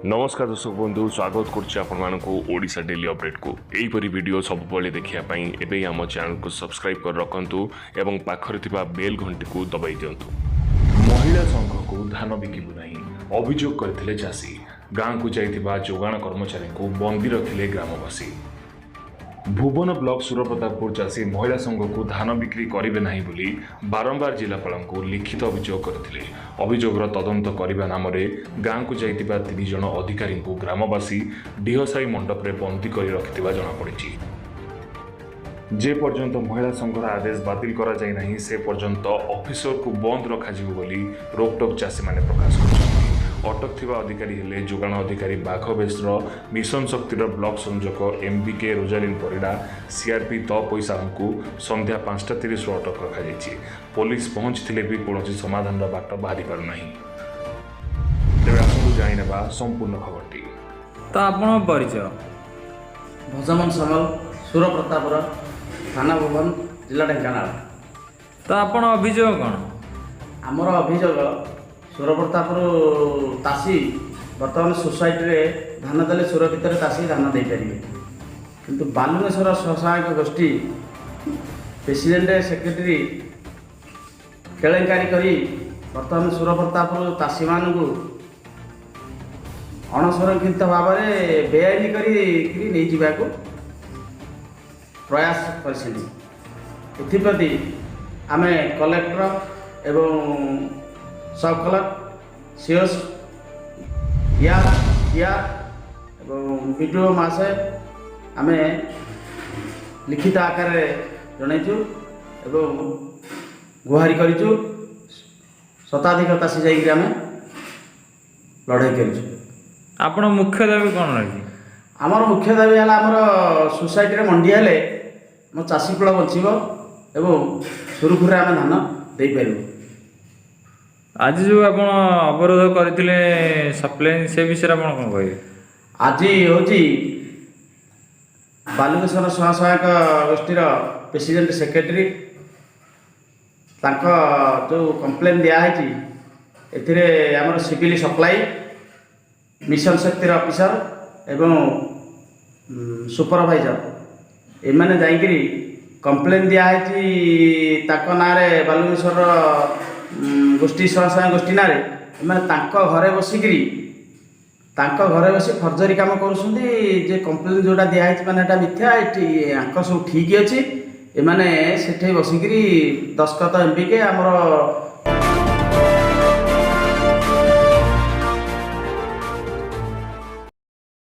ନମସ୍କାର ଦର୍ଶକ ବନ୍ଧୁ, ସ୍ୱାଗତ କରୁଛି ଆପଣମାନଙ୍କୁ ଓଡ଼ିଶା ଡେଲି ଅପଡେଟ୍କୁ। ଏହିପରି ଭିଡ଼ିଓ ସବୁବେଳେ ଦେଖିବା ପାଇଁ ଏବେ ଆମ ଚ୍ୟାନେଲକୁ ସବସ୍କ୍ରାଇବ୍ କରି ରଖନ୍ତୁ ଏବଂ ପାଖରେ ଥିବା ବେଲ୍ ଘଣ୍ଟିକୁ ଦବାଇ ଦିଅନ୍ତୁ। ମହିଳା ସଂଘକୁ ଧାନ ବିକିବୁ ନାହିଁ ଅଭିଯୋଗ କରିଥିଲେ ଚାଷୀ। ଗାଁକୁ ଯାଇଥିବା ଯୋଗାଣ କର୍ମଚାରୀଙ୍କୁ ବନ୍ଦୀ ରଖିଲେ ଗ୍ରାମବାସୀ। ଭୁବନ ବ୍ଲକ ସୁରପ୍ରତାପପୁର ଚାଷୀ ମହିଳା ସଂଘକୁ ଧାନ ବିକ୍ରି କରିବେ ନାହିଁ ବୋଲି ବାରମ୍ବାର ଜିଲ୍ଲାପାଳଙ୍କୁ ଲିଖିତ ଅଭିଯୋଗ କରିଥିଲେ। ଅଭିଯୋଗର ତଦନ୍ତ କରିବା ନାମରେ ଗାଁକୁ ଯାଇଥିବା 3 ଜଣ ଅଧିକାରୀଙ୍କୁ ଗ୍ରାମବାସୀ ଡିହସାହି ମଣ୍ଡପରେ ବନ୍ଦୀ କରି ରଖିଥିବା ଜଣାପଡ଼ିଛି। ଯେ ପର୍ଯ୍ୟନ୍ତ ମହିଳା ସଂଘର ଆଦେଶ ବାତିଲ କରାଯାଇ ନାହିଁ, ସେ ପର୍ଯ୍ୟନ୍ତ ଅଫିସରକୁ ବନ୍ଦ ରଖାଯିବ ବୋଲି ରୋକଟୋକ ଚାଷୀମାନେ ପ୍ରକାଶ କରିଛନ୍ତି। ଅଟକ ଥିବା ଅଧିକାରୀ ହେଲେ ଯୋଗାଣ ଅଧିକାରୀ ବାଘ ବେଶ୍ର, ମିଶନ ଶକ୍ତିର ବ୍ଲକ ସଂଯୋଜକ ଏମ୍ବିକେ ରୋଜାଲିନ୍ ପରିଡ଼ା, ସିଆର୍ପି ତପୋଇ ସାହୁଙ୍କୁ ସନ୍ଧ୍ୟା 5ଟା 30ରୁ ଅଟକ ରଖାଯାଇଛି। ପୋଲିସ ପହଞ୍ଚିଥିଲେ ବି କୌଣସି ସମାଧାନର ବାଟ ବାହାରି ପାରୁନାହିଁ। ତେବେ ଆସନ୍ତୁ ଜାଣିନେବା ସମ୍ପୂର୍ଣ୍ଣ ଖବରଟି। ତ ଆପଣଙ୍କ ପରିଚୟ? ଭଜମନ ସାମଲ, ସୁରପ୍ରତାପର, ଥାନା ଭୁବନ, ଜିଲ୍ଲା ଢେଙ୍କାନାଳ। ତ ଆପଣ ଅଭିଯୋଗ କ'ଣ? ଆମର ଅଭିଯୋଗ, ସୁରପ୍ରତାପରୁ ଚାଷୀ ବର୍ତ୍ତମାନ ସୋସାଇଟିରେ ଧାନ ଦେଲେ ସୁରକ୍ଷିତରେ ଚାଷୀ ଧାନ ଦେଇପାରିବେ। କିନ୍ତୁ ବାଲୁଙ୍ଗେଶ୍ୱର ସ୍ୱସହାୟକ ଗୋଷ୍ଠୀ ପ୍ରେସିଡେଣ୍ଟ, ସେକ୍ରେଟାରୀ କେଳେଙ୍କାରୀ କରି ବର୍ତ୍ତମାନ ସୁରପ୍ରତାପରୁ ଚାଷୀମାନଙ୍କୁ ଅଣସଂରକ୍ଷିତ ଭାବରେ ବେଆଇନ କରିକି ନେଇଯିବାକୁ ପ୍ରୟାସ କରିଛନ୍ତି। ଏଥିପ୍ରତି ଆମେ କଲେକ୍ଟର ଏବଂ ସବ୍ କଲେକ୍ଟର, ସିଓସ୍, ୟାର ଟିଆର୍ ଏବଂ ବିଡିଓ ମହାଶୟ ଆମେ ଲିଖିତ ଆକାରରେ ଜଣାଇଛୁ ଏବଂ ଗୁହାରି କରିଛୁ। ଶତାଧିକ ଚାଷୀ ଯାଇକରି ଆମେ ଲଢ଼େଇ କରିଛୁ। ଆପଣ ମୁଖ୍ୟ ଦାବି କ'ଣ ରହିଛି? ଆମର ମୁଖ୍ୟ ଦାବି ହେଲା, ଆମର ସୋସାଇଟିରେ ମଣ୍ଡି ହେଲେ ଆମ ଚାଷୀ କୂଳ ବଞ୍ଚିବ ଏବଂ ସୁରୁଖୁରୁରେ ଆମେ ଧାନ ଦେଇପାରିବୁ। ଆଜି ଯେଉଁ ଆପଣ ଅବରୋଧ କରିଥିଲେ ସପ୍ଲାଇ, ସେ ବିଷୟରେ ଆପଣ କ'ଣ କହିବେ? ଆଜି ହେଉଛି ବାଲୁକେଶ୍ୱର ସ୍ୱୟଂ ସହାୟକ ଗୋଷ୍ଠୀର ପ୍ରେସିଡେଣ୍ଟ, ସେକ୍ରେଟାରୀ ତାଙ୍କ ଯେଉଁ କମ୍ପ୍ଲେନ୍ ଦିଆହେଇଛି, ଏଥିରେ ଆମର ସିଭିଲ୍ ସପ୍ଲାଇ, ମିଶନ ଶକ୍ତିର ଅଫିସର ଏବଂ ସୁପରଭାଇଜର ଏମାନେ ଯାଇକରି କମ୍ପ୍ଲେନ୍ ଦିଆହେଇଛି ତାଙ୍କ ନାଁରେ। ବାଲୁକେଶ୍ୱରର ଗୋଷ୍ଠୀ, ସ୍ୱୟଂ ସହାୟକ ଗୋଷ୍ଠୀ ନାଁରେ ଏମାନେ ତାଙ୍କ ଘରେ ବସି ଫର୍ଜରୀ କାମ କରୁଛନ୍ତି ଯେ କମ୍ପ୍ଲେନ୍ ଯେଉଁଟା ଦିଆହେଇଛି ମାନେ ଏଇଟା ମିଥ୍ୟା, ଏଠି ଆଙ୍କ ସବୁ ଠିକ୍ ଅଛି। ଏମାନେ ସେଠି ବସିକିରି ଦସ୍ତଖତ ଏମ୍ବିକେ ଆମର